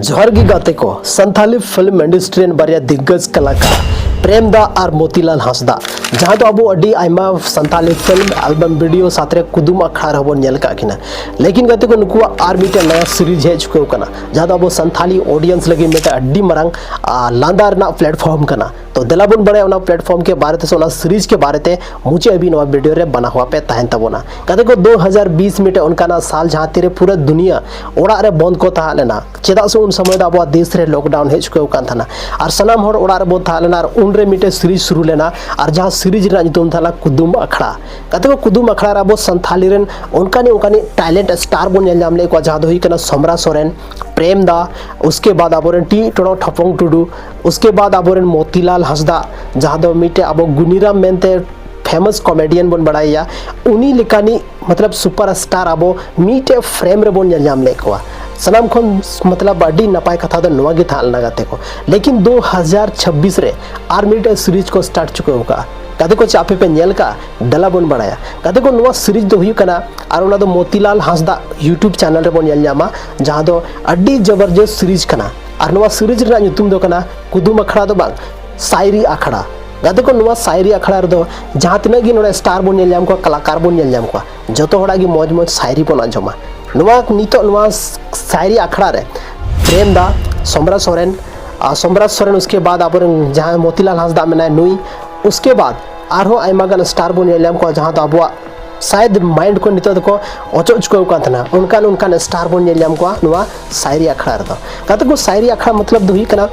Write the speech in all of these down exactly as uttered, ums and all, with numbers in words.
ᱡᱚᱦᱟᱨ ᱜᱮ ᱜᱟᱛᱮ ᱠᱚ, ᱥᱟᱱᱛᱷᱟᱞᱤ ᱯᱷᱤᱞᱢ ᱤᱱᱰᱟᱥᱴᱨᱤ ᱨᱮᱱ ᱵᱟᱨᱭᱟ ᱫᱤᱜᱽᱜᱚᱡᱽ ᱠᱟᱞᱟᱠᱟᱨ ᱯᱨᱮᱢ ᱫᱟ ᱟᱨ ᱢᱚᱛᱤᱞᱟᱞ ᱦᱟᱸᱥᱫᱟ, ᱡᱟᱦᱟᱸ ᱫᱚ ᱟᱵᱚ ᱟᱹᱰᱤ ᱟᱭᱢᱟ ᱥᱟᱱᱛᱷᱟᱞᱤ ᱯᱷᱤᱞᱢ ᱮᱞᱵᱟᱢ ᱵᱷᱤᱰᱤᱭᱳ ᱥᱟᱶᱛᱮ ᱨᱮ ᱠᱩᱫᱩᱢ ᱟᱠᱷᱲᱟ ᱨᱮᱦᱚᱸ ᱵᱚᱱ ᱧᱮᱞ ᱠᱟᱜ ᱠᱤᱱᱟ᱾ ᱞᱮᱠᱤᱱ ᱜᱟᱛᱮ ᱠᱚ, ᱱᱩᱠᱩᱣᱟᱜ ᱟᱨ ᱢᱤᱫᱴᱮᱱ ᱱᱟᱭᱟ ᱥᱤᱨᱤᱡᱽ ᱦᱮᱡ ᱪᱩᱠᱟᱹᱣ ᱠᱟᱱᱟ, ᱡᱟᱦᱟᱸ ᱫᱚ ᱟᱵᱚ ᱥᱟᱱᱛᱷᱟᱞᱤ ᱚᱰᱤᱭᱮᱱᱥ ᱞᱟᱹᱜᱤᱫ ᱢᱤᱫᱴᱮᱱ ᱟᱹᱰᱤ ᱢᱟᱨᱟᱝ ᱟᱨ ᱞᱟᱸᱫᱟ ᱨᱮᱱᱟᱜ ᱯᱞᱟᱴᱯᱷᱚᱨᱢ ᱠᱟᱱᱟ᱾ ᱛᱚ ᱫᱮᱞᱟ ᱵᱚᱱ ᱵᱟᱲᱟᱭᱟ ᱚᱱᱟ ᱯᱞᱟᱴᱯᱷᱚᱨᱢ ᱠᱮ ᱵᱟᱨᱮ ᱛᱮ ᱥᱮ ᱚᱱᱟ ᱥᱤᱨᱤᱡᱽ ᱠᱮ ᱵᱟᱨᱮ ᱛᱮ᱾ ᱢᱩᱪᱟᱹᱫ ᱦᱟᱹᱵᱤᱡ ᱱᱚᱣᱟ ᱵᱷᱤᱰᱤᱭᱳ ᱨᱮ ᱵᱟᱱᱟ ᱦᱩᱭᱟ ᱯᱮ ᱛᱟᱦᱮᱱ ᱛᱟᱵᱚᱱᱟ᱾ ᱜᱟᱛᱮ ᱠᱚ, ᱫᱩ ᱦᱟᱡᱟᱨ ᱵᱤᱥ ᱢᱤᱫᱴᱮᱱ ᱚᱱᱠᱟᱱᱟᱜ ᱥᱟᱞ ᱡᱟᱦᱟᱸ ᱛᱤᱨᱮ ᱯᱩᱨᱟᱹ ᱫᱩᱱᱤᱭᱟᱹ ᱚᱲᱟᱜ ᱨᱮ ᱵᱚᱱᱫ ᱠᱚ ᱛᱟᱦᱮᱸ ᱞᱮᱱᱟ, ᱪᱮᱫᱟᱜ ᱥᱮ ᱩᱱ ᱥᱚᱢᱚᱭ ᱫᱚ ᱟᱵᱚᱣᱟᱜ ᱫᱮᱥ ᱨᱮ ᱞᱚᱠᱰᱟᱣᱩᱱ ᱦᱮᱡ ᱪᱩᱠᱟᱹᱣ ᱠᱟᱱ ᱛᱟᱦᱮᱱᱟ ᱟᱨ ᱥᱟᱱᱟᱢ ᱦᱚᱲ ᱚᱲᱟᱜ ᱨᱮᱵᱚᱱ ᱛᱟᱦᱮᱸ ᱞᱮᱱᱟ᱾ ᱟᱨ ᱩᱱᱨᱮ ᱢᱤᱫᱴᱮᱱ ᱥᱤᱨᱤᱡᱽ ᱥᱩᱨᱩ ᱞᱮᱱᱟ, ᱟᱨ ᱡᱟᱦᱟᱸ ᱥᱤᱨᱤᱡᱽ ᱨᱮᱱᱟᱜ ᱧᱩᱛᱩᱢ ᱛᱟᱦᱮᱸ ᱞᱮᱱᱟ ᱠᱩᱫᱩᱢ ᱟᱠᱷᱲᱟ᱾ ᱜᱟᱛᱮ ᱠᱚ, ᱠᱩᱫᱩᱢ ᱟᱠᱷᱲᱟ ᱨᱮ ᱟᱵᱚ ᱥᱟᱱᱛᱷᱟᱞᱤ ᱨᱮᱱ ᱚᱱᱠᱟᱱᱤ ᱚᱱᱠᱟᱱᱤ ᱴᱮᱞᱮᱱᱴ ᱥᱴᱟᱨ ᱵᱚᱱ ᱧᱮᱞ ᱧᱟᱢ ᱞᱮᱫ ᱠᱚᱣᱟ, ᱡᱟᱦᱟᱸ ᱫᱚ ᱦᱩᱭᱩᱜ ᱠᱟᱱᱟ ᱥᱚᱢᱨᱟ ᱥᱚᱨᱮᱱ, ᱯᱨᱮᱢ ᱫᱟ, ᱩᱥᱠᱮ ᱵᱟᱫ ᱟᱵᱚᱨᱮᱱ ᱴᱤ ᱴᱚᱲᱚᱝ ᱴᱷᱚᱯᱚᱝ ᱴᱩᱰᱩ, ᱩᱥᱠᱮ ᱵᱟᱫ ᱟᱵᱚᱨᱮᱱ ᱢᱚᱛᱤᱞᱟᱞ ᱦᱟᱸᱥᱫᱟ, ᱡᱟᱦᱟᱸ ᱫᱚ ᱢᱤᱫᱴᱮᱡ ᱟᱵᱚ ᱜᱩᱱᱤᱨᱟᱢ ᱢᱮᱱᱛᱮ ᱯᱷᱮᱢᱟᱥ ᱠᱚᱢᱮᱰᱤᱭᱟᱱ ᱵᱚᱱ ᱵᱟᱲᱟᱭᱮᱭᱟ, ᱩᱱᱤ ᱞᱮᱠᱟᱱᱤᱡ ᱢᱚᱛᱞᱚᱵ ᱥᱩᱯᱟᱨ ᱥᱴᱟᱨ ᱟᱵᱚ ᱢᱤᱫᱴᱮᱡ ᱯᱷᱨᱮᱢ ᱨᱮᱵᱚᱱ ᱧᱮᱞ ᱧᱟᱢ ᱞᱮᱫ ᱠᱚᱣᱟ᱾ ᱥᱟᱱᱟᱢ ᱠᱷᱚᱱ ᱢᱚᱛᱞᱚᱵ ᱟᱹᱰᱤ ᱱᱟᱯᱟᱭ ᱠᱟᱛᱷᱟ ᱫᱚ ᱱᱚᱣᱟ ᱜᱮ ᱛᱟᱦᱮᱸ ᱞᱮᱱᱟ ᱜᱟᱛᱮ ᱠᱚ, ᱞᱮᱠᱤᱱ ᱫᱩ ᱦᱟᱡᱟᱨ ᱪᱷᱟᱵᱵᱤᱥ ᱨᱮ ᱟᱨ ᱢᱤᱫᱴᱮᱡ ᱥᱤᱨᱤᱡᱽ ᱠᱚ ᱥᱴᱟᱨᱴ ᱪᱩᱠᱟᱹᱣ ᱠᱟᱜᱼᱟ᱾ ᱜᱟᱛᱮ ᱠᱚ, ᱪᱮᱫ ᱟᱯᱮ ᱯᱮ ᱧᱮᱞ ᱠᱟᱜᱼᱟ? ᱫᱮᱞᱟ ᱵᱚᱱ ᱵᱟᱲᱟᱭᱟ᱾ ᱜᱟᱛᱮ ᱠᱚ, ᱱᱚᱣᱟ ᱥᱤᱨᱤᱡᱽ ᱫᱚ ᱦᱩᱭᱩᱜ ᱠᱟᱱᱟ, ᱟᱨ ᱚᱱᱟ ᱫᱚ ᱢᱚᱛᱤᱞᱟᱞ ᱦᱟᱸᱥᱫᱟ YouTube ᱪᱮᱱᱮᱞ ᱨᱮᱵᱚᱱ ᱧᱮᱞ ᱧᱟᱢᱟ, ᱡᱟᱦᱟᱸ ᱫᱚ ᱟᱹᱰᱤ ᱡᱚᱵᱚᱨᱡᱚᱥ ᱥᱤᱨᱤᱡᱽ ᱠᱟᱱᱟ᱾ ᱟᱨ ᱱᱚᱣᱟ ᱥᱤᱨᱤᱡᱽ ᱨᱮᱱᱟᱜ ᱧᱩᱛᱩᱢ ᱫᱚ ᱠᱟᱱᱟ ᱠᱩᱫᱩᱢ ᱟᱠᱷᱲᱟ ᱫᱚ ᱵᱟᱝ, ᱥᱟᱭᱨᱤ ᱟᱠᱷᱲᱟ᱾ ᱜᱟᱛᱮ ᱠᱚ, ᱱᱚᱣᱟ ᱥᱟᱭᱨᱤ ᱟᱠᱷᱲᱟ ᱨᱮᱫᱚ ᱡᱟᱦᱟᱸ ᱛᱤᱱᱟᱹᱜ ᱜᱮ ᱱᱚᱰᱮ ᱥᱴᱟᱨ ᱵᱚᱱ ᱧᱮᱞ ᱧᱟᱢ ᱠᱚᱣᱟ, ᱠᱟᱞᱟᱠᱟᱨ ᱵᱚᱱ ᱧᱮᱞ ᱧᱟᱢ ᱠᱚᱣᱟ, ᱡᱚᱛᱚ ᱦᱚᱲᱟᱜ ᱜᱮ ᱢᱚᱡᱽ ᱢᱚᱡᱽ ᱥᱟᱭᱨᱤ ᱵᱚᱱ ᱟᱸᱡᱚᱢᱟ᱾ ᱱᱚᱣᱟ ᱱᱤᱛᱚᱜ ᱱᱚᱣᱟ ᱥᱟᱭᱨᱤ ᱟᱠᱷᱲᱟ ᱨᱮ ᱯᱨᱮᱢ ᱫᱟ, ᱥᱚᱢᱨᱟ ᱥᱚᱨᱮᱱ, ᱟᱨ ᱥᱚᱢᱨᱟ ᱥᱚᱨᱮᱱ, ᱩᱥᱠᱮ ᱵᱟᱫ ᱟᱵᱚᱨᱮᱱ ᱡᱟᱦᱟᱸᱭ ᱢᱚᱛᱤᱞᱟᱞ ᱦᱟᱸᱥᱫᱟ ᱢᱮᱱᱟᱭ ᱱᱩᱭ, ᱩᱥᱠᱮ ᱵᱟᱫ ᱟᱨᱦᱚᱸ ᱟᱭᱢᱟ ᱜᱟᱱ ᱥᱴᱟᱨ ᱵᱚᱱ ᱧᱮᱞ ᱧᱟᱢ ᱠᱚᱣᱟ, ᱡᱟᱦᱟᱸ ᱫᱚ ᱟᱵᱚᱣᱟᱜ ᱥᱟᱭᱮᱫ ᱢᱟᱭᱤᱱᱰ ᱠᱷᱚᱱ ᱱᱤᱛᱚᱜ ᱫᱚᱠᱚ ᱚᱪᱚᱜ ᱪᱩᱠᱟᱹᱣ ᱠᱟᱱ ᱛᱟᱦᱮᱱᱟ᱾ ᱚᱱᱠᱟᱱ ᱚᱱᱠᱟᱱ ᱥᱴᱟᱨ ᱵᱚᱱ ᱧᱮᱞ ᱧᱟᱢ ᱠᱚᱣᱟ ᱱᱚᱣᱟ ᱥᱟᱭᱨᱤ ᱟᱠᱷᱲᱟ ᱨᱮᱫᱚ᱾ ᱜᱟᱛᱮ ᱠᱚ, ᱥᱟᱭᱨᱤ ᱟᱠᱷᱲᱟ ᱢᱚᱛᱞᱚᱵ ᱫᱚ ᱦᱩᱭᱩᱜ ᱠᱟᱱᱟ,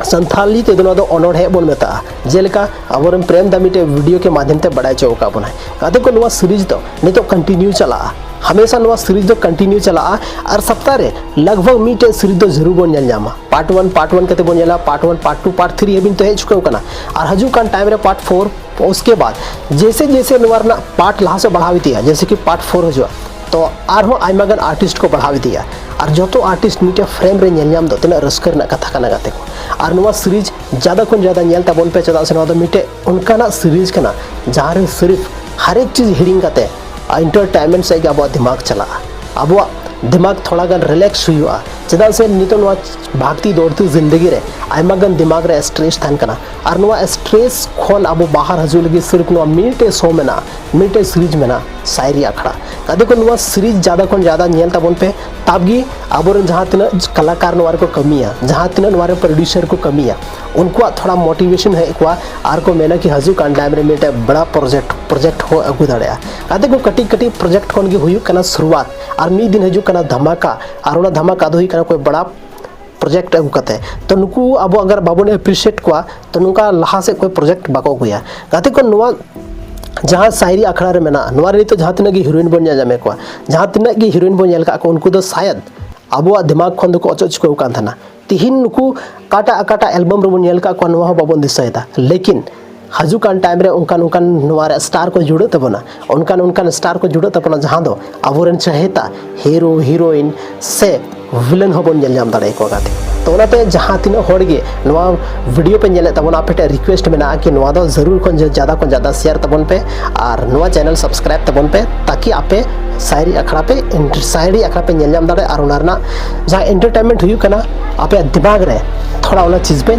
ᱥᱟᱱᱛᱷᱟᱞᱤ ᱛᱮᱫᱚ ᱱᱚᱣᱟ ᱫᱚ ᱚᱱᱚᱬᱦᱮ ᱵᱚᱱ ᱢᱮᱛᱟᱜᱼᱟ᱾ ᱡᱮᱞᱮᱠᱟ ᱟᱵᱚᱨᱮᱱ ᱯᱨᱮᱢ ᱫᱟ ᱢᱤᱫᱴᱮᱡ ᱵᱷᱤᱰᱤᱭᱳ ᱠᱮ ᱢᱟᱫᱷᱭᱚᱢ ᱛᱮ ᱵᱟᱲᱟᱭ ᱦᱚᱪᱚ ᱟᱠᱟᱫ ᱵᱚᱱᱟᱭ᱾ ᱜᱟᱛᱮ ᱠᱚ, ᱱᱚᱣᱟ ᱥᱤᱨᱤᱡᱽ ᱫᱚ ᱱᱤᱛᱚᱜ ᱠᱚᱱᱴᱤᱱᱤᱭᱩ ᱪᱟᱞᱟᱜᱼᱟ, ᱦᱟᱢᱮᱥᱟ ᱱᱚᱣᱟ ᱥᱤᱨᱤᱡᱽ ᱫᱚ ᱠᱚᱱᱴᱤᱱᱤᱭᱩ ᱪᱟᱞᱟᱜᱼᱟ᱾ ᱟᱨ ᱥᱚᱯᱛᱟᱦᱚ ᱨᱮ ᱞᱟᱜᱽ ᱵᱷᱟᱜᱽ ᱢᱤᱫᱴᱮᱡ ᱥᱤᱨᱤᱡᱽ ᱫᱚ ᱡᱟᱹᱨᱩᱲ ᱵᱚᱱ ᱧᱮᱞ ᱧᱟᱢᱟ᱾ ᱯᱟᱨᱴ ᱚᱣᱟᱱ, ᱯᱟᱨᱴ ᱚᱣᱟᱱ ᱠᱟᱛᱮ ᱵᱚᱱ ᱧᱮᱞᱟ, part one, part two, part three ᱦᱟᱹᱵᱤᱡ ᱛᱚ ᱦᱮᱡ ᱪᱩᱠᱟᱹᱣ ᱠᱟᱱᱟ᱾ ᱟᱨ ᱦᱤᱡᱩᱜ ᱠᱟᱱ ᱴᱟᱭᱤᱢ ᱨᱮ ᱯᱟᱨᱴ ᱯᱷᱳᱨ, ᱩᱥᱠᱮ ᱵᱟᱫ ᱡᱮᱥᱮ ᱡᱮᱥᱮ ᱱᱚᱣᱟ ᱨᱮᱱᱟᱜ ᱯᱟᱨᱴ ᱞᱟᱦᱟ ᱥᱮᱫ ᱵᱟᱲᱦᱟᱣ ᱤᱫᱤᱜᱼᱟ, ᱡᱮᱥᱮ ᱠᱤ ᱯᱟᱨᱴ ᱯᱷᱳᱨ ᱦᱤᱡᱩᱜᱼᱟ, ᱛᱚ ᱟᱨᱦᱚᱸ ᱟᱭᱢᱟ ᱜᱟᱱ ᱟᱨᱴᱤᱥᱴ ᱠᱚ ᱵᱟᱲᱦᱟᱣ ᱤᱫᱤᱜᱼᱟ᱾ ᱟᱨ ᱡᱚᱛᱚ ᱟᱨᱴᱤᱥᱴ ᱢᱤᱫᱴᱮᱡ ᱯᱷᱨᱮᱢ ᱨᱮ ᱧᱮᱞ ᱧᱟᱢ ᱫᱚ ᱛᱤᱱᱟᱹᱜ ᱨᱟᱹᱥᱠᱟᱹ ᱨᱮᱱᱟᱜ ᱠᱟᱛᱷᱟ ᱠᱟᱱᱟ ᱜᱟᱛᱮ ᱠᱚ᱾ ᱟᱨ ᱱᱚᱣᱟ ᱥᱤᱨᱤᱡᱽ ᱡᱟᱫᱟ ᱠᱷᱚᱱ ᱡᱟᱫᱟ ᱧᱮᱞ ᱛᱟᱵᱚᱱ ᱯᱮ, ᱪᱮᱫᱟᱜ ᱥᱮ ᱱᱚᱣᱟ ᱫᱚ ᱢᱤᱫᱴᱮᱡ ᱚᱱᱠᱟᱱᱟᱜ ᱥᱤᱨᱤᱡᱽ ᱠᱟᱱᱟ ᱡᱟᱦᱟᱸ ᱨᱮ ᱥᱤᱨᱤᱯ ᱦᱟᱨᱮᱠ ᱪᱤᱡᱽ ᱦᱤᱲᱤᱧ ᱠᱟᱛᱮ ᱮᱱᱴᱟᱨᱴᱮᱱᱢᱮᱱᱴ ᱥᱮᱫ ᱜᱮ ᱟᱵᱚᱣᱟᱜ ᱫᱤᱢᱟᱜᱽ ᱪᱟᱞᱟᱜᱼᱟ᱾ ᱟᱵᱚᱣᱟᱜ ᱫᱤᱢᱟᱜᱽ ᱛᱷᱚᱲᱟ ᱜᱟᱱ ᱨᱤᱞᱮᱠᱥ ᱦᱩᱭᱩᱜᱼᱟ᱾ ᱪᱮᱫᱟᱜ ᱥᱮ ᱱᱤᱛᱚᱜ ᱱᱚᱣᱟ ᱵᱷᱟᱜᱽᱛᱤ ᱫᱚᱲᱛᱤ ᱡᱤᱱᱫᱮᱜᱤ ᱨᱮ ᱟᱭᱢᱟ ᱜᱟᱱ ᱫᱤᱢᱟᱜᱽ ᱨᱮ ᱥᱴᱨᱮᱥ ᱛᱟᱦᱮᱱ ᱠᱟᱱᱟ, ᱟᱨ ᱱᱚᱣᱟ ᱥᱴᱨᱮᱥ ᱠᱷᱚᱱ ᱟᱵᱚ ᱵᱟᱦᱟᱨ ᱦᱤᱡᱩᱜ ᱞᱟᱹᱜᱤᱫ ᱥᱤᱨᱯ ᱱᱚᱣᱟ ᱢᱤᱫᱴᱮᱡ ᱥᱳ ᱢᱮᱱᱟᱜᱼᱟ, ᱢᱤᱫᱴᱮᱡ ᱥᱤᱨᱤᱡᱽ ᱢᱮᱱᱟᱜᱼᱟ, ᱥᱟᱭᱨᱤ ᱟᱠᱷᱲᱟ᱾ ᱜᱟᱛᱮ ᱠᱚ, ᱱᱚᱣᱟ ᱥᱤᱨᱤᱡᱽ ᱡᱟᱫᱟ ᱠᱷᱚᱱ ᱡᱟᱫᱟ ᱧᱮᱞ ᱛᱟᱵᱚᱱ ᱯᱮ, ᱛᱟᱵᱜᱮ ᱟᱵᱚᱨᱮᱱ ᱡᱟᱦᱟᱸ ᱛᱤᱱᱟᱹᱜ ᱠᱟᱞᱟᱠᱟᱨ ᱱᱚᱣᱟ ᱨᱮᱠᱚ ᱠᱟᱹᱢᱤᱭᱟ, ᱡᱟᱦᱟᱸ ᱛᱤᱱᱟᱹᱜ ᱱᱚᱣᱟ ᱨᱮ ᱯᱨᱚᱰᱭᱩᱥᱟᱨ ᱠᱚ ᱠᱟᱹᱢᱤᱭᱟ, ᱩᱱᱠᱩᱣᱟᱜ ᱛᱷᱚᱲᱟ ᱢᱳᱴᱤᱵᱷᱮᱥᱚᱱ ᱦᱮᱡ ᱠᱚᱣᱟ, ᱟᱨ ᱠᱚ ᱢᱮᱱᱟ ᱠᱤ ᱦᱤᱡᱩᱜ ᱠᱟᱱ ᱴᱟᱭᱤᱢ ᱨᱮ ᱢᱤᱫᱴᱮᱡ ᱵᱟᱲᱟ ᱯᱨᱚᱡᱮᱠᱴ ᱯᱨᱚᱡᱮᱠᱴ ᱦᱚᱸ ᱟᱹᱜᱩ ᱫᱟᱲᱮᱭᱟᱜᱼᱟ᱾ ᱜᱟᱛᱮ ᱠᱚ, ᱠᱟᱹᱴᱤᱡ ᱠᱟᱹᱴᱤᱡ ᱯᱨᱚᱡᱮᱠᱴ ᱠᱷᱚᱱ ᱜᱮ ᱦᱩᱭᱩᱜ ᱠᱟᱱᱟ ᱥᱩᱨᱩᱣᱟᱛ, ᱟᱨ ᱢᱤᱫ ᱫᱤᱱ ᱦᱤᱡᱩᱜ ᱠᱟᱱᱟ ᱫᱷᱟᱢᱟᱠᱟ, ᱟᱨ ᱚᱱᱟ ᱫᱷᱟᱢᱟᱠᱟ ᱫᱚ ᱦᱩᱭᱩᱜ ᱠᱟᱱᱟ ᱠᱚᱭ ᱵᱟᱲᱟ ᱯᱨᱚᱡᱮᱠᱴ ᱟᱹᱜᱩ ᱠᱟᱛᱮ᱾ ᱛᱚ ᱱᱩᱠᱩ ᱟᱵᱚ ᱟᱜᱟᱨ ᱵᱟᱵᱚᱱ ᱮᱯᱨᱤᱥᱤᱭᱮᱴ ᱠᱚᱣᱟ, ᱛᱚ ᱱᱚᱝᱠᱟ ᱞᱟᱦᱟ ᱥᱮᱫ ᱠᱚᱭ ᱯᱨᱚᱡᱮᱠᱴ ᱵᱟᱠᱚ ᱟᱹᱜᱩᱭᱟ᱾ ᱜᱟᱛᱮ ᱠᱚ, ᱱᱚᱣᱟ ᱡᱟᱦᱟᱸ ᱥᱟᱭᱨᱤ ᱟᱠᱷᱲᱟ ᱨᱮ ᱢᱮᱱᱟᱜᱼᱟ, ᱱᱚᱣᱟ ᱨᱮ ᱱᱤᱛᱚᱜ ᱡᱟᱦᱟᱸ ᱛᱤᱱᱟᱹᱜ ᱜᱮ ᱦᱤᱨᱳᱭᱤᱱ ᱵᱚᱱ ᱧᱮᱞ ᱧᱟᱢᱮᱫ ᱠᱚᱣᱟ, ᱡᱟᱦᱟᱸ ᱛᱤᱱᱟᱹᱜ ᱜᱮ ᱦᱤᱨᱳᱭᱤᱱ ᱵᱚᱱ ᱧᱮᱞ ᱠᱟᱜ ᱠᱚᱣᱟ, ᱩᱱᱠᱩ ᱫᱚ ᱥᱟᱭᱟᱫ ᱟᱵᱚᱣᱟᱜ ᱫᱤᱢᱟᱜᱽ ᱠᱷᱚᱱ ᱫᱚᱠᱚ ᱚᱪᱚᱜ ᱪᱩᱠᱟᱹᱣ ᱠᱟᱱ ᱛᱟᱦᱮᱱᱟ᱾ ᱛᱤᱦᱤᱧ ᱱᱩᱠᱩ ᱚᱠᱟᱴᱟᱜ ᱚᱠᱟᱴᱟᱜ ᱮᱞᱵᱟᱢ ᱨᱮᱵᱚᱱ ᱧᱮᱞ ᱠᱟᱜ ᱠᱚᱣᱟ, ᱱᱚᱣᱟ ᱦᱚᱸ ᱵᱟᱵᱚᱱ ᱫᱤᱥᱟᱹᱭᱮᱫᱟ᱾ ᱞᱮᱠᱤᱱ ᱦᱤᱡᱩᱜ ᱠᱟᱱ ᱴᱟᱭᱤᱢ ᱨᱮ ᱚᱱᱠᱟᱱ ᱚᱱᱠᱟᱱ ᱱᱚᱣᱟ ᱨᱮ ᱥᱴᱟᱨ ᱠᱚ ᱡᱩᱲᱟᱹᱜ ᱛᱟᱵᱚᱱᱟ, ᱚᱱᱠᱟᱱ ᱚᱱᱠᱟᱱ ᱥᱴᱟᱨ ᱠᱚ ᱡᱩᱲᱟᱹᱜ ᱛᱟᱵᱚᱱᱟ, ᱡᱟᱦᱟᱸ ᱫᱚ ᱟᱵᱚᱨᱮᱱ ᱪᱟᱦᱮᱛᱟ ᱦᱤᱨᱳ ᱦᱤᱨᱳᱭᱤᱱ ᱥᱮ ᱵᱷᱤᱞᱮᱱ ᱦᱚᱸᱵᱚᱱ ᱧᱮᱞ ᱧᱟᱢ ᱫᱟᱲᱮᱭᱟᱠᱚᱣᱟ᱾ ᱜᱟᱛᱮ, ᱛᱚ ᱚᱱᱟᱛᱮ ᱡᱟᱦᱟᱸ ᱛᱤᱱᱟᱹᱜ ᱦᱚᱲ ᱜᱮ ᱱᱚᱣᱟ ᱵᱷᱤᱰᱤᱭᱳ ᱯᱮ ᱧᱮᱞᱮᱫ ᱛᱟᱵᱚᱱᱟ, ᱟᱯᱮ ᱴᱷᱮᱱ ᱨᱤᱠᱩᱭᱮᱥᱴ ᱢᱮᱱᱟᱜᱼᱟ ᱠᱤ ᱱᱚᱣᱟ ᱫᱚ ᱡᱟᱹᱨᱩᱲ ᱠᱷᱚᱱ ᱡᱟᱫᱟ ᱠᱷᱚᱱ ᱡᱟᱫᱟ ᱥᱮᱭᱟᱨ ᱛᱟᱵᱚᱱ ᱯᱮ, ᱟᱨ ᱱᱚᱣᱟ ᱪᱮᱱᱮᱞ ᱥᱟᱵᱥᱠᱨᱟᱭᱤᱵ ᱛᱟᱵᱚᱱ ᱯᱮ, ᱛᱟᱠᱤ ᱟᱯᱮ ᱥᱟᱭᱨᱤ ᱟᱠᱷᱲᱟ ᱯᱮ ᱥᱟᱭᱨᱤ ᱟᱠᱷᱲᱟ ᱯᱮ ᱧᱮᱞ ᱧᱟᱢ ᱫᱟᱲᱮᱭᱟᱜᱼᱟ, ᱟᱨ ᱚᱱᱟ ᱨᱮᱱᱟᱜ ᱡᱟᱦᱟᱸ ᱮᱱᱴᱟᱨᱴᱮᱱᱢᱮᱱᱴ ᱦᱩᱭᱩᱜ ᱠᱟᱱᱟ ᱟᱯᱮᱭᱟᱜ ᱫᱤᱢᱟᱜᱽ ᱨᱮ, ᱛᱷᱚᱲᱟ ᱚᱱᱟ ᱪᱤᱡᱽ ᱯᱮ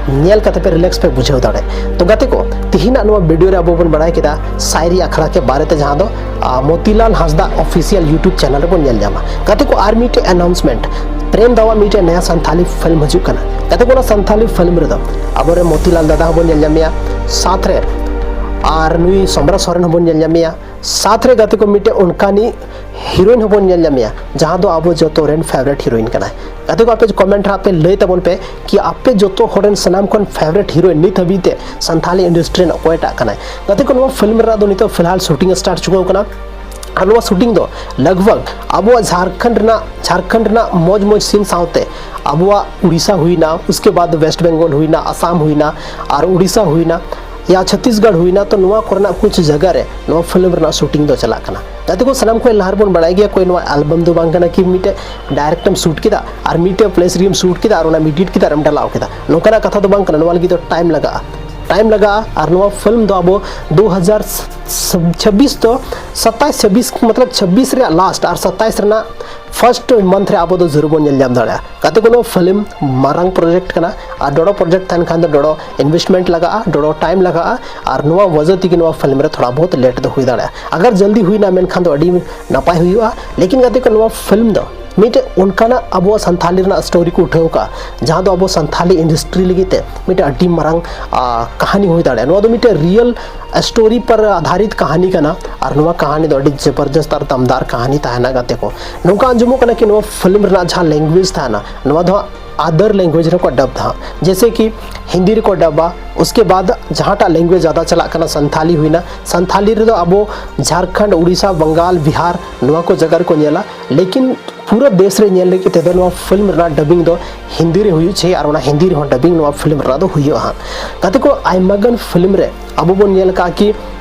ᱧᱮᱞ ᱠᱟᱛᱮ ᱯᱮ ᱨᱤᱞᱮᱠᱥ ᱯᱮ ᱵᱩᱡᱷᱟᱹᱣ ᱫᱟᱲᱮᱭᱟᱜᱼᱟ᱾ ᱛᱚ ᱜᱟᱛᱮ ᱠᱚ, ᱛᱤᱦᱤᱧᱟᱜ ᱱᱚᱣᱟ ᱵᱷᱤᱰᱤᱭᱳ ᱨᱮ ᱟᱵᱚ ᱵᱚᱱ ᱵᱟᱲᱟᱭ ᱠᱮᱫᱟ ᱥᱟᱭᱨᱤ ᱟᱠᱷᱲᱟ ᱠᱮ ᱵᱟᱨᱮ ᱛᱮ, ᱡᱟᱦᱟᱸ ᱫᱚ ᱟᱨ ᱢᱚᱛᱤᱞᱟᱞ ᱦᱟᱸᱥᱫᱟ ᱚᱯᱷᱤᱥᱤᱭᱟᱞ ᱭᱩᱴᱩᱵᱽ ᱪᱮᱱᱮᱞ ᱨᱮᱵᱚᱱ ᱧᱮᱞ ᱧᱟᱢᱟ᱾ ᱜᱟᱛᱮ ᱠᱚ, ᱟᱨ ᱢᱤᱫᱴᱮᱡ ᱟᱱᱟᱣᱩᱱᱥᱢᱮᱱᱴ, ᱯᱨᱮᱢ ᱫᱟᱣᱟᱜ ᱢᱤᱫᱴᱮᱡ ᱱᱟᱭᱟ ᱥᱟᱱᱛᱷᱟᱞᱤ ᱯᱷᱤᱞᱢ ᱦᱤᱡᱩᱜ ᱠᱟᱱᱟ᱾ ᱜᱟᱛᱮ ᱠᱚ, ᱚᱱᱟ ᱥᱟᱱᱛᱷᱟᱞᱤ ᱯᱷᱤᱞᱢ ᱨᱮᱫᱚ ᱟᱵᱚᱨᱮᱱ ᱢᱚᱛᱤᱞᱟᱞ ᱫᱟᱫᱟ ᱦᱚᱸᱵᱚᱱ ᱧᱮᱞ ᱧᱟᱢᱮᱭᱟ, ᱥᱟᱛᱷ ᱨᱮ ᱟᱨ ᱱᱩᱭ ᱥᱚᱢᱨᱟ ᱥᱚᱨᱮᱱ ᱦᱚᱸᱵᱚᱱ ᱧᱮᱞ ᱧᱟᱢᱮᱭᱟ, ᱥᱟᱛᱷ ᱨᱮ ᱜᱟᱛᱮ ᱠᱚ ᱢᱤᱫᱴᱮᱡ ᱚᱱᱠᱟᱱᱤᱡ ᱦᱤᱨᱳᱭᱤᱱ ᱦᱚᱸᱵᱚᱱ ᱧᱮᱞ ᱧᱟᱢᱮᱭᱟ, ᱡᱟᱦᱟᱸ ᱫᱚ ᱟᱵᱚ ᱡᱚᱛᱚ ᱨᱮᱱ ᱯᱷᱮᱵᱟᱨᱮᱴ ᱦᱤᱨᱳᱭᱤᱱ ᱠᱟᱱᱟᱭ᱾ ᱜᱟᱛᱮ ᱠᱚ, ᱟᱯᱮ ᱠᱚᱢᱮᱱᱴ ᱨᱮ ᱦᱟᱸᱜ ᱯᱮ ᱞᱟᱹᱭ ᱛᱟᱵᱚᱱ ᱯᱮ ᱠᱤ ᱟᱯᱮ ᱡᱚᱛᱚ ᱦᱚᱲ ᱨᱮᱱ ᱥᱟᱱᱟᱢ ᱠᱷᱚᱱ ᱯᱷᱮᱵᱟᱨᱮᱴ ᱦᱤᱨᱳᱭᱤᱱ ᱱᱤᱛ ᱦᱟᱹᱵᱤᱡ ᱛᱮ ᱥᱟᱱᱛᱷᱟᱞᱤ ᱤᱱᱰᱟᱥᱴᱨᱤ ᱨᱮᱱ ᱚᱠᱚᱭᱴᱟᱜ ᱠᱟᱱᱟᱭ᱾ ᱜᱟᱛᱮ ᱠᱚ, ᱱᱚᱣᱟ ᱯᱷᱤᱞᱢ ᱨᱮᱱᱟᱜ ᱫᱚ ᱱᱤᱛᱚᱜ ᱯᱷᱤᱞᱦᱟᱞ ᱥᱩᱴᱤᱝ ᱥᱴᱟᱨᱴ ᱪᱩᱠᱟᱹᱣ ᱠᱟᱱᱟ, ᱟᱨ ᱱᱚᱣᱟ ᱥᱩᱴᱤᱝ ᱫᱚ ᱞᱟᱜᱽᱵᱷᱟᱜᱽ ᱟᱵᱚᱣᱟᱜ ᱡᱷᱟᱨᱠᱷᱚᱸᱰ ᱨᱮᱱᱟᱜ, ᱡᱷᱟᱨᱠᱷᱚᱸᱰ ᱨᱮᱱᱟᱜ ᱢᱚᱡᱽ ᱢᱚᱡᱽ ᱥᱤᱱ ᱥᱟᱶᱛᱮ ᱟᱵᱚᱣᱟᱜ ᱩᱲᱤᱥᱥᱟ ᱦᱩᱭᱱᱟ, ᱩᱥᱠᱮ ᱵᱟᱫ ᱣᱮᱥᱴ ᱵᱮᱝᱜᱚᱞ ᱦᱩᱭᱱᱟ, ᱟᱥᱟᱢ ᱦᱩᱭᱱᱟ, ᱟᱨ ᱩᱲᱤᱥᱥᱟ ᱦᱩᱭᱱᱟ, ᱭᱟ ᱪᱷᱚᱛᱤᱥᱜᱚᱲ ᱦᱩᱭᱱᱟ, ᱛᱚ ᱱᱚᱣᱟ ᱠᱚᱨᱮᱱᱟᱜ ᱠᱩᱪ ᱡᱟᱭᱜᱟ ᱨᱮ ᱱᱚᱣᱟ ᱯᱷᱤᱞᱢ ᱨᱮᱱᱟᱜ ᱥᱩᱴᱤᱝ ᱫᱚ ᱪᱟᱞᱟᱜ ᱠᱟᱱᱟ᱾ ᱜᱟᱛᱮ ᱠᱚ, ᱥᱟᱱᱟᱢ ᱠᱷᱚᱱ ᱞᱟᱦᱟ ᱨᱮᱵᱚᱱ ᱵᱟᱲᱟᱭ ᱜᱮᱭᱟ, ᱠᱚᱭ ᱱᱚᱣᱟ ᱮᱞᱵᱟᱢ ᱫᱚ ᱵᱟᱝ ᱠᱟᱱᱟ ᱠᱤ ᱢᱤᱫᱴᱮᱡ ᱰᱟᱭᱨᱮᱠᱴ ᱮᱢ ᱥᱩᱴ ᱠᱮᱫᱟ ᱟᱨ ᱢᱤᱫᱴᱮᱡ ᱯᱞᱮᱥ ᱨᱮᱜᱮᱢ ᱥᱩᱴ ᱠᱮᱫᱟ ᱟᱨ ᱚᱱᱟᱢ ᱮᱰᱤᱴ ᱠᱮᱫᱟ ᱟᱨᱮᱢ ᱰᱟᱞᱟᱣ ᱠᱮᱫᱟ, ᱱᱚᱝᱠᱟᱱᱟᱜ ᱠᱟᱛᱷᱟ ᱫᱚ ᱵᱟᱝ ᱠᱟᱱᱟ᱾ ᱱᱚᱣᱟ ᱞᱟᱹᱜᱤᱫ ᱫᱚ ᱴᱟᱭᱤᱢ ᱞᱟᱜᱟᱜᱼᱟ᱾ ᱴᱟᱭᱤᱢ ᱞᱟᱜᱟᱜᱼᱟ᱾ ᱟᱨ ᱱᱚᱣᱟ ᱯᱷᱤᱞᱢ ᱫᱚ ᱟᱵᱚ ᱫᱩ ᱦᱟᱡᱟᱨ ᱪᱷᱟᱵᱵᱤᱥ ᱫᱚ ᱥᱟᱛᱟᱭᱤᱥ ᱪᱷᱟᱵᱵᱤᱥ ᱢᱚᱛᱞᱚᱵ ᱪᱷᱟᱵᱵᱤᱥ ᱨᱮᱭᱟᱜ ᱞᱟᱥᱴ ᱟᱨ ᱥᱟᱛᱟᱭᱤᱥ ᱨᱮᱱᱟᱜ ᱯᱷᱟᱨᱥᱴ ᱢᱟᱱᱛᱷ ᱨᱮ ᱟᱵᱚ ᱫᱚ ᱡᱳᱨ ᱵᱚᱱ ᱧᱮᱞ ᱧᱟᱢ ᱫᱟᱲᱮᱭᱟᱜᱼᱟ᱾ ᱜᱟᱛᱮ ᱠᱚ, ᱱᱚᱣᱟ ᱯᱷᱤᱞᱢ ᱢᱟᱨᱟᱝ ᱯᱨᱚᱡᱮᱠᱴ ᱠᱟᱱᱟ᱾ ᱟᱨ ᱰᱚᱰᱚ ᱯᱨᱚᱡᱮᱠᱴ ᱛᱟᱦᱮᱱ ᱠᱷᱟᱱ ᱫᱚ ᱰᱚᱰᱚ ᱤᱱᱵᱷᱮᱥᱴᱢᱮᱱᱴ ᱞᱟᱜᱟᱜᱼᱟ, ᱰᱚᱰᱚ ᱴᱟᱭᱤᱢ ᱞᱟᱜᱟᱜᱼᱟ᱾ ᱟᱨ ᱱᱚᱣᱟ ᱣᱟᱡᱟ ᱛᱮᱜᱮ ᱱᱚᱣᱟ ᱯᱷᱤᱞᱢ ᱨᱮ ᱛᱷᱚᱲᱟ ᱵᱚᱦᱩᱛ ᱞᱮᱴ ᱫᱚ ᱦᱩᱭ ᱫᱟᱲᱮᱭᱟᱜᱼᱟ᱾ ᱟᱜᱟᱨ ᱡᱚᱞᱫᱤ ᱦᱩᱭᱱᱟ ᱢᱮᱱᱠᱷᱟᱱ ᱫᱚ ᱟᱹᱰᱤ ᱱᱟᱯᱟᱭ ᱦᱩᱭᱩᱜᱼᱟ᱾ ᱞᱮᱠᱤᱱ ᱜᱟᱛᱮ ᱠᱚ, ᱱᱚᱣᱟ ᱯᱷᱤᱞᱢ ᱫᱚ ᱢᱤᱫᱴᱮᱡ ᱚᱱᱠᱟᱱᱟᱜ ᱟᱵᱚᱣᱟᱜ ᱥᱟᱱᱛᱷᱟᱞᱤ ᱨᱮᱱᱟᱜ ᱥᱴᱳᱨᱤ ᱠᱚ ᱩᱴᱷᱟᱹᱣ ᱠᱟᱜᱼᱟ, ᱡᱟᱦᱟᱸ ᱫᱚ ᱟᱵᱚ ᱥᱟᱱᱛᱷᱟᱞᱤ ᱤᱱᱰᱟᱥᱴᱨᱤ ᱞᱟᱹᱜᱤᱫ ᱛᱮ ᱢᱤᱫᱴᱮᱡ ᱟᱹᱰᱤ ᱢᱟᱨᱟᱝ, ᱟ, ᱠᱟᱹᱦᱱᱤ ᱦᱩᱭ ᱫᱟᱲᱮᱭᱟᱜᱼᱟ᱾ ᱱᱚᱣᱟ ᱫᱚ ᱢᱤᱫᱴᱮᱡ ᱨᱤᱭᱮᱞ ᱥᱴᱳᱨᱤ ᱯᱟᱨ ᱟᱫᱷᱟᱨᱤᱛ ᱠᱟᱹᱦᱱᱤ ᱠᱟᱱᱟ᱾ ᱟᱨ ᱱᱚᱣᱟ ᱠᱟᱹᱦᱱᱤ ᱫᱚ ᱟᱹᱰᱤ ᱡᱚᱵᱚᱨᱡᱚᱥᱛ ᱟᱨ ᱫᱟᱢᱫᱟᱨ ᱠᱟᱹᱦᱱᱤ ᱛᱟᱦᱮᱱᱟ ᱜᱟᱛᱮ ᱠᱚ᱾ ᱱᱚᱝᱠᱟ ᱟᱸᱡᱚᱢᱚᱜ ᱠᱟᱱᱟ ᱠᱤ ᱱᱚᱣᱟ ᱯᱷᱤᱞᱢ ᱨᱮᱱᱟᱜ ᱡᱟᱦᱟᱸ ᱞᱮᱝᱜᱩᱭᱮᱡᱽ ᱛᱟᱦᱮᱱᱟ, ᱱᱚᱣᱟ ᱫᱚ ᱦᱟᱸᱜ ᱟᱫᱟᱨ ᱞᱮᱝᱜᱩᱭᱮᱡᱽ ᱨᱮᱠᱚ ᱰᱟᱵ ᱫᱟ, ᱡᱮᱭᱥᱮ ᱠᱤ ᱦᱤᱱᱫᱤ ᱨᱮᱠᱚ ᱰᱟᱵᱟ᱾ ᱩᱥᱠᱮ ᱵᱟᱫ ᱡᱟᱦᱟᱸᱴᱟᱜ ᱞᱮᱝᱜᱩᱭᱮᱡᱽ ᱡᱟᱫᱟ ᱪᱟᱞᱟᱜ ᱠᱟᱱᱟ, ᱥᱟᱱᱛᱷᱟᱞᱤ ᱦᱩᱭᱱᱟ᱾ ᱥᱟᱱᱛᱷᱟᱞᱤ ᱨᱮᱫᱚ ᱟᱵᱚ ᱡᱷᱟᱨᱠᱷᱚᱸᱰ, ᱩᱲᱤᱥᱥᱟ, ᱵᱟᱝᱜᱟᱞ, ᱵᱤᱦᱟᱨ, ᱱᱚᱣᱟ ᱠᱚ ᱡᱟᱭᱜᱟ ᱨᱮᱠᱚ ᱧᱮᱞᱟ᱾ ᱞᱮᱠᱤᱱ ᱯᱩᱨᱟᱹ ᱫᱮᱥ ᱨᱮ ᱧᱮᱞ ᱞᱟᱹᱜᱤᱫ ᱛᱮᱫᱚ ᱱᱚᱣᱟ ᱯᱷᱤᱞᱢ ᱨᱮᱱᱟᱜ ᱰᱟᱵᱤᱝ ᱫᱚ ᱦᱤᱱᱫᱤ ᱨᱮ ᱦᱩᱭᱩᱜ ᱪᱟᱹᱦᱤ ᱟᱨ ᱚᱱᱟ ᱦᱤᱱᱫᱤ ᱨᱮᱦᱚᱸ ᱰᱟᱵᱤᱝ ᱱᱚᱣᱟ ᱯᱷᱤᱞᱢ ᱨᱮᱱᱟᱜ ᱫᱚ ᱦᱩᱭᱩᱜᱼᱟ ᱦᱟᱸᱜ᱾ ᱜᱟᱛᱮ ᱠᱚ, ᱟᱭᱢᱟ ᱜᱟᱱ ᱯᱷᱤᱞᱢ ᱨᱮ ᱟᱵᱚ ᱵᱚᱱ ᱧᱮᱞ ᱟᱠᱟᱫᱼᱟ ᱠᱤ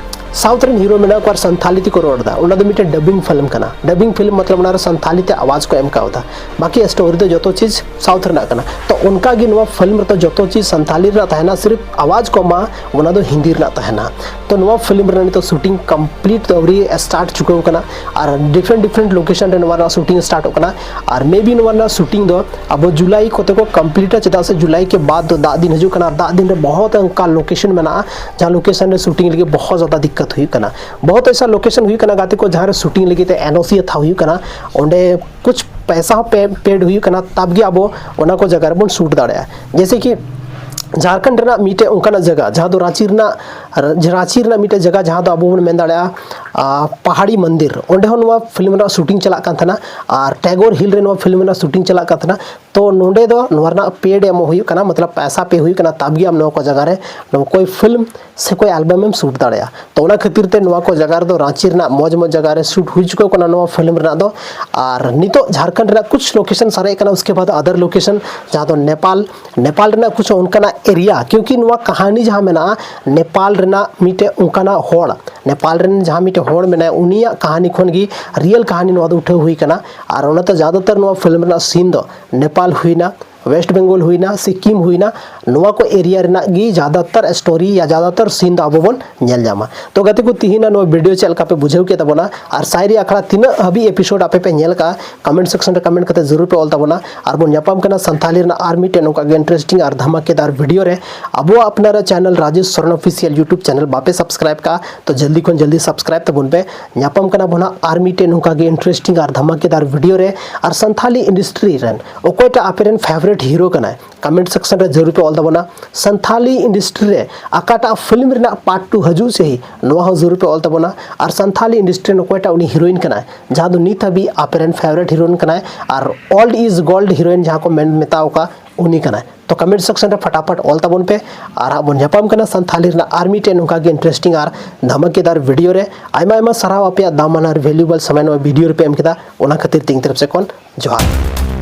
ᱥᱟᱣᱩᱛᱷ ᱨᱮᱱ ᱦᱤᱨᱳ ᱢᱮᱱᱟᱜ ᱠᱚᱣᱟ ᱟᱨ ᱥᱟᱱᱛᱷᱟᱞᱤ ᱛᱮᱠᱚ ᱨᱚᱲ ᱮᱫᱟ, ᱚᱱᱟ ᱫᱚ ᱢᱤᱫᱴᱮᱱ ᱰᱟᱵᱤᱝ ᱯᱷᱤᱞᱢ ᱠᱟᱱᱟ᱾ ᱰᱟᱵᱤᱝ ᱯᱷᱤᱞᱢ ᱢᱚᱛᱞᱚᱵ ᱚᱱᱟ ᱨᱮ ᱥᱟᱱᱛᱷᱟᱞᱤ ᱛᱮ ᱟᱣᱟᱡᱽ ᱠᱚ ᱮᱢ ᱠᱟᱣᱫᱟ, ᱵᱟᱠᱤ ᱥᱴᱳᱨᱤ ᱫᱚ ᱡᱚᱛᱚ ᱪᱤᱡᱽ ᱥᱟᱣᱩᱛᱷ ᱨᱮᱱᱟᱜ ᱠᱟᱱᱟ᱾ ᱛᱚ ᱚᱱᱠᱟ ᱜᱮ ᱱᱚᱣᱟ ᱯᱷᱤᱞᱢ ᱨᱮᱫᱚ ᱡᱚᱛᱚ ᱪᱤᱡᱽ ᱥᱟᱱᱛᱷᱟᱞᱤ ᱨᱮᱱᱟᱜ ᱛᱟᱦᱮᱱᱟ, ᱥᱤᱨᱯ ᱟᱣᱟᱡᱽ ᱠᱚ ᱮᱢᱟ ᱚᱱᱟ ᱫᱚ ᱦᱤᱱᱫᱤ ᱨᱮᱱᱟᱜ ᱛᱟᱦᱮᱱᱟ᱾ ᱛᱚ ᱱᱚᱣᱟ ᱯᱷᱤᱞᱢ ᱨᱮᱱᱟᱜ ᱱᱤᱛᱚᱜ ᱥᱩᱴᱤᱝ ᱠᱚᱢᱯᱞᱤᱴ ᱫᱚ ᱟᱹᱣᱨᱤ ᱥᱴᱟᱨᱴ ᱪᱩᱠᱟᱹᱣ ᱠᱟᱱᱟ᱾ ᱟᱨ ᱰᱤᱯᱷᱨᱮᱱᱴ ᱰᱤᱯᱷᱨᱮᱱᱴ ᱞᱳᱠᱮᱥᱚᱱ ᱨᱮ ᱱᱚᱣᱟ ᱨᱮᱱᱟᱜ ᱥᱩᱴᱤᱝ ᱥᱴᱟᱨᱴᱚᱜ ᱠᱟᱱᱟ᱾ ᱟᱨ ᱢᱮ ᱵᱤ ᱱᱚᱣᱟ ᱨᱮᱱᱟᱜ ᱥᱩᱴᱤᱝ ᱫᱚ ᱟᱵᱚ ᱡᱩᱞᱟᱭ ᱠᱚᱛᱮ ᱠᱚ ᱠᱚᱢᱯᱞᱤᱴᱟ, ᱪᱮᱫᱟᱜ ᱥᱮ ᱡᱩᱞᱟᱭ ᱠᱮ ᱵᱟᱫ ᱫᱚ ᱫᱟᱜ ᱫᱤᱱ ᱦᱤᱡᱩᱜ ᱠᱟᱱᱟ᱾ ᱟᱨ ᱫᱟᱜ ᱫᱤᱱ ᱨᱮ ᱵᱚᱦᱚᱛ ᱚᱱᱠᱟ ᱞᱳᱠᱮᱥᱚᱱ ᱢᱮᱱᱟᱜᱼᱟ, ᱡᱟᱦᱟᱸ ᱞᱳᱠᱮᱥᱚᱱ ᱨᱮ ᱥᱩᱴᱤᱝ ᱞᱟᱹᱜᱤᱫ ᱵᱚᱦᱚᱛ ᱡᱟᱫᱟ ᱫᱤᱠᱠᱟᱛ ᱦᱩᱭᱩᱜ ᱠᱟᱱᱟ᱾ ᱵᱚᱦᱚᱛ ᱮᱥᱟ ᱞᱳᱠᱮᱥᱚᱱ ᱦᱩᱭᱩᱜ ᱠᱟᱱᱟ ᱜᱟᱛᱮ ᱠᱚ, ᱡᱟᱦᱟᱸ ᱨᱮ ᱥᱩᱴᱤᱝ ᱞᱟᱹᱜᱤᱫ ᱛᱮ ᱮᱱ ᱳ ᱥᱤ ᱦᱟᱛᱟᱣ ᱦᱩᱭᱩᱜ ᱠᱟᱱᱟ, ᱚᱸᱰᱮ ᱠᱩᱪ ᱯᱚᱭᱥᱟ ᱦᱚᱸ ᱯᱮ ᱯᱮᱰ ᱦᱩᱭᱩᱜ ᱠᱟᱱᱟ, ᱛᱟᱵ ᱜᱮ ᱟᱵᱚ ᱚᱱᱟ ᱠᱚ ᱡᱟᱭᱜᱟ ᱨᱮᱵᱚᱱ ᱥᱩᱴ ᱫᱟᱲᱮᱭᱟᱜᱼᱟ᱾ ᱡᱮᱭᱥᱮ ᱠᱤ ᱡᱷᱟᱲᱠᱷᱚᱸᱰ ᱨᱮᱱᱟᱜ ᱢᱤᱫᱴᱮᱡ ᱚᱱᱠᱟᱱᱟᱜ ᱡᱟᱭᱜᱟ, ᱡᱟᱦᱟᱸ ᱫᱚ ᱨᱟᱸᱪᱤ ᱨᱮᱱᱟᱜ, ᱨᱟᱸᱪᱤ ᱨᱮᱱᱟᱜ ᱢᱤᱫᱴᱮᱡ ᱡᱟᱭᱜᱟ, ᱡᱟᱦᱟᱸ ᱫᱚ ᱟᱵᱚ ᱵᱚᱱ ᱢᱮᱱ ᱫᱟᱲᱮᱭᱟᱜᱼᱟ, ᱟ, ᱯᱟᱦᱟᱲᱤ ᱢᱚᱱᱫᱤᱨ, ᱚᱸᱰᱮ ᱦᱚᱸ ᱱᱚᱣᱟ ᱯᱷᱤᱞᱢ ᱨᱮᱱᱟᱜ ᱥᱩᱴᱤᱝ ᱪᱟᱞᱟᱜ ᱠᱟᱱ ᱛᱟᱦᱮᱱᱟ᱾ ᱟᱨ ᱴᱮᱜᱳᱨ ᱦᱤᱞ ᱨᱮ ᱱᱚᱣᱟ ᱯᱷᱤᱞᱢ ᱨᱮᱱᱟᱜ ᱥᱩᱴᱤᱝ ᱪᱟᱞᱟᱜ ᱠᱟᱱ ᱛᱟᱦᱮᱱᱟ᱾ ᱛᱚ ᱱᱚᱸᱰᱮ ᱫᱚ ᱱᱚᱣᱟ ᱨᱮᱱᱟᱜ ᱯᱮᱰ ᱮᱢᱚᱜ ᱦᱩᱭᱩᱜ ᱠᱟᱱᱟ, ᱢᱚᱛᱞᱚᱵ ᱯᱚᱭᱥᱟ ᱯᱮ ᱦᱩᱭᱩᱜ ᱠᱟᱱᱟ, ᱛᱟᱵ ᱜᱮ ᱟᱢ ᱱᱚᱣᱟ ᱠᱚ ᱡᱟᱭᱜᱟ ᱨᱮ ᱱᱚᱣᱟ ᱠᱚᱭ ᱯᱷᱤᱞᱢ ᱥᱮ ᱠᱚᱭ ᱮᱞᱵᱟᱢ ᱮᱢ ᱥᱩᱴ ᱫᱟᱲᱮᱭᱟᱜᱼᱟ᱾ ᱛᱚ ᱚᱱᱟ ᱠᱷᱟᱹᱛᱤᱨ ᱛᱮ ᱱᱚᱣᱟ ᱠᱚ ᱡᱟᱭᱜᱟ ᱨᱮᱫᱚ ᱨᱟᱸᱪᱤ ᱨᱮᱱᱟᱜ ᱢᱚᱡᱽ ᱢᱚᱡᱽ ᱡᱟᱭᱜᱟ ᱨᱮ ᱥᱩᱴ ᱦᱩᱭ ᱪᱩᱠᱟᱹᱣ ᱠᱟᱱᱟ ᱱᱚᱣᱟ ᱯᱷᱤᱞᱢ ᱨᱮᱱᱟᱜ ᱫᱚ᱾ ᱟᱨ ᱱᱤᱛᱚᱜ ᱡᱷᱟᱲᱠᱷᱚᱸᱰ ᱨᱮᱱᱟᱜ ᱠᱩᱪ ᱞᱳᱠᱮᱥᱚᱱ ᱥᱟᱨᱮᱡ ᱠᱟᱱᱟ, ᱩᱥᱠᱮ ᱵᱟᱫ ᱟᱫᱟᱨ ᱞᱳᱠᱮᱥᱚᱱ, ᱡᱟᱦᱟᱸ ᱫᱚ ᱱᱮᱯᱟᱞ, ᱱᱮᱯᱟᱞ ᱨᱮᱱᱟᱜ ᱠᱩᱪ ᱚᱱᱠᱟᱱᱟᱜ ᱮᱨᱤᱭᱟ, ᱠᱤᱭᱩᱸᱠᱤ ᱱᱚᱣᱟ ᱠᱟᱹᱦᱱᱤ ᱡᱟᱦᱟᱸ ᱢᱮᱱᱟᱜᱼᱟ, ᱱᱮᱯᱟᱞ ᱨᱮᱱᱟᱜ ᱢᱤᱫᱴᱮᱡ ᱚᱱᱠᱟᱱᱟᱜ ᱦᱚᱲ, ᱱᱮᱯᱟᱞ ᱨᱮᱱ ᱡᱟᱦᱟᱸ ᱢᱤᱫᱴᱮᱡ ᱦᱚᱲ ᱢᱮᱱᱟᱭᱟ, ᱩᱱᱤᱭᱟᱜ ᱠᱟᱹᱦᱱᱤ ᱠᱷᱚᱱ ᱜᱮ ᱨᱤᱭᱮᱞ ᱠᱟᱹᱦᱱᱤ ᱱᱚᱣᱟ ᱫᱚ ᱩᱴᱷᱟᱹᱣ ᱦᱩᱭ ᱠᱟᱱᱟ᱾ ᱟᱨ ᱚᱱᱟᱛᱮ ᱡᱟᱫᱟᱛᱟᱨ ᱱᱚᱣᱟ ᱯᱷᱤᱞᱢ ᱨᱮᱱᱟᱜ ᱥᱤᱱ ᱫᱚ ᱱᱮᱯᱟᱞ ᱦᱩᱭᱱᱟ, ᱳᱭᱮᱥᱴ ᱵᱮᱝᱜᱚᱞ ᱦᱩᱭᱱᱟ, ᱥᱤᱠᱤᱢ ᱦᱩᱭᱱᱟ, ᱱᱚᱣᱟ ᱠᱚ ᱮᱨᱤᱭᱟ ᱨᱮᱱᱟᱜ ᱜᱮ ᱡᱟᱫᱟᱛᱟᱨ ᱥᱴᱳᱨᱤ ᱭᱟ ᱡᱟᱫᱟᱛᱟᱨ ᱥᱤᱱ ᱫᱚ ᱟᱵᱚ ᱵᱚᱱ ᱧᱮᱞ ᱧᱟᱢᱟ᱾ ᱛᱚ ᱜᱟᱛᱮ ᱠᱚ, ᱛᱤᱦᱤᱧᱟᱜ ᱱᱚᱣᱟ ᱵᱷᱤᱰᱤᱭᱳ ᱪᱮᱫ ᱞᱮᱠᱟ ᱯᱮ ᱵᱩᱡᱷᱟᱹᱣ ᱠᱮᱫ ᱛᱟᱵᱚᱱᱟ? ᱟᱨ ᱥᱟᱭᱨᱤ ᱟᱠᱷᱲᱟ ᱛᱤᱱᱟᱹᱜ ᱦᱟᱹᱵᱤᱡ ᱮᱯᱤᱥᱳᱰ ᱟᱯᱮ ᱯᱮ ᱧᱮᱞ ᱠᱟᱜᱼᱟ, ᱠᱚᱢᱮᱱᱴ ᱥᱮᱠᱥᱚᱱ ᱨᱮ ᱠᱚᱢᱮᱱᱴ ᱠᱟᱛᱮ ᱡᱟᱹᱨᱩᱲ ᱯᱮ ᱚᱞ ᱛᱟᱵᱚᱱᱟ᱾ ᱟᱨ ᱵᱚᱱ ᱧᱟᱯᱟᱢ ᱠᱟᱱᱟ ᱥᱟᱱᱛᱷᱟᱞᱤ ᱨᱮᱱᱟᱜ ᱟᱨ ᱢᱤᱫᱴᱮᱱ ᱱᱚᱝᱠᱟ ᱜᱮ ᱤᱱᱴᱟᱨᱮᱥᱴᱤᱝ ᱟᱨ ᱫᱷᱟᱢᱟᱠᱮᱫᱟᱨ ᱵᱷᱤᱰᱤᱭᱳ ᱨᱮ᱾ ᱟᱵᱚᱣᱟᱜ ᱟᱯᱱᱟᱨᱟᱜ channel Rajesh Soren official YouTube channel ᱵᱟᱯᱮ ᱥᱟᱵᱥᱠᱨᱟᱭᱤᱵ ᱠᱟᱜᱼᱟ, ᱛᱚ ᱡᱚᱞᱫᱤ ᱠᱷᱚᱱ ᱡᱚᱞᱫᱤ ᱥᱟᱵᱥᱠᱨᱟᱭᱤᱵ ᱛᱟᱵᱚᱱ ᱯᱮ᱾ ᱧᱟᱯᱟᱢ ᱠᱟᱱᱟ ᱵᱚᱱ ᱦᱟᱸᱜ ᱟᱨ ᱢᱤᱫᱴᱮᱱ ᱱᱚᱝᱠᱟ ᱜᱮ ᱤᱱᱴᱟᱨᱮᱥᱴᱤᱝ ᱟᱨ ᱫᱷᱟᱢᱟᱠᱮᱫᱟᱨ ᱵᱷᱤᱰᱤᱭᱳ ᱨᱮ᱾ ᱟᱨ ᱥᱟᱱᱛᱷᱟᱞᱤ ᱤᱱᱰᱟᱥᱴᱨᱤ ᱨᱮᱱ ᱚᱠᱚᱭᱴᱟᱜ ᱟᱯᱮ ᱨᱮᱱ ᱯᱷᱮᱵᱟᱨᱮᱴ ᱦᱤᱨᱳ ᱠᱟᱱᱟᱭ, ᱠᱚᱢᱮᱱᱴ ᱥᱮᱠᱥᱚᱱ ᱨᱮ ᱡᱟᱹᱨᱩᱲ ᱯᱮ ᱚᱞ ᱛᱟᱵᱚᱱᱟ᱾ ᱥᱟᱱᱛᱷᱟᱞᱤ ᱤᱱᱰᱟᱥᱴᱨᱤ ᱨᱮ ᱚᱠᱟᱴᱟᱜ ᱯᱷᱤᱞᱢ ᱨᱮᱱᱟᱜ ᱯᱟᱨᱴ ᱴᱩ ᱦᱤᱡᱩᱜ ᱪᱟᱹᱦᱤ, ᱱᱚᱣᱟ ᱦᱚᱸ ᱡᱟᱹᱨᱩᱲ ᱯᱮ ᱚᱞ ᱛᱟᱵᱚᱱᱟ᱾ ᱟᱨ ᱥᱟᱱᱛᱷᱟᱞᱤ ᱤᱱᱰᱟᱥᱴᱨᱤ ᱨᱮᱱ ᱚᱠᱚᱭᱴᱟᱜ ᱩᱱᱤ ᱦᱤᱨᱳᱭᱤᱱ ᱠᱟᱱᱟᱭ, ᱡᱟᱦᱟᱸ ᱫᱚ ᱱᱤᱛ ᱦᱟᱹᱵᱤᱡ ᱟᱯᱮ ᱨᱮᱱ ᱯᱷᱮᱵᱟᱨᱮᱴ ᱦᱤᱨᱳᱭᱤᱱ ᱠᱟᱱᱟᱭ, ᱟᱨ ᱳᱞᱰ ᱤᱡᱽ ᱜᱳᱞᱰ ᱦᱤᱨᱳᱭᱤᱱ ᱡᱟᱦᱟᱸ ᱠᱚ ᱢᱮᱱ ᱢᱮᱛᱟᱣ ᱠᱟ ᱩᱱᱤ ᱠᱟᱱᱟᱭ᱾ ᱛᱚ ᱠᱚᱢᱮᱱᱴ ᱥᱮᱠᱥᱚᱱ ᱨᱮ ᱯᱷᱟᱴᱟᱯᱷᱟᱴ ᱚᱞ ᱛᱟᱵᱚᱱ ᱯᱮ᱾ ᱟᱨ ᱦᱟᱸᱜ ᱵᱚᱱ ᱧᱟᱯᱟᱢ ᱠᱟᱱᱟ ᱥᱟᱱᱛᱷᱟᱞᱤ ᱨᱮᱱᱟᱜ ᱟᱨ ᱢᱤᱫᱴᱮᱱ ᱱᱚᱝᱠᱟ ᱜᱮ ᱤᱱᱴᱟᱨᱮᱥᱴᱤᱝ ᱟᱨ ᱫᱷᱟᱢᱟᱠᱮᱫᱟᱨ ᱵᱷᱤᱰᱤᱭᱳ ᱨᱮ᱾ ᱟᱭᱢᱟ ᱟᱭᱢᱟ ᱥᱟᱨᱦᱟᱣ ᱟᱯᱮᱭᱟᱜ ᱫᱟᱢᱟᱱ ᱟᱨ ᱵᱷᱮᱞᱩᱵᱚᱞ ᱥᱚᱢᱚᱭ ᱱᱚᱣᱟ ᱵᱷᱤᱰᱤᱭᱳ ᱨᱮᱯᱮ ᱮᱢ ᱠᱮᱫᱟ, ᱚᱱᱟ ᱠᱷᱟᱹᱛᱤᱨ ᱛᱮ ᱤᱧ ᱛᱚᱨᱚᱯ ᱥᱮᱫ ᱠᱷᱚᱱ ᱡᱚᱦᱟᱨ᱾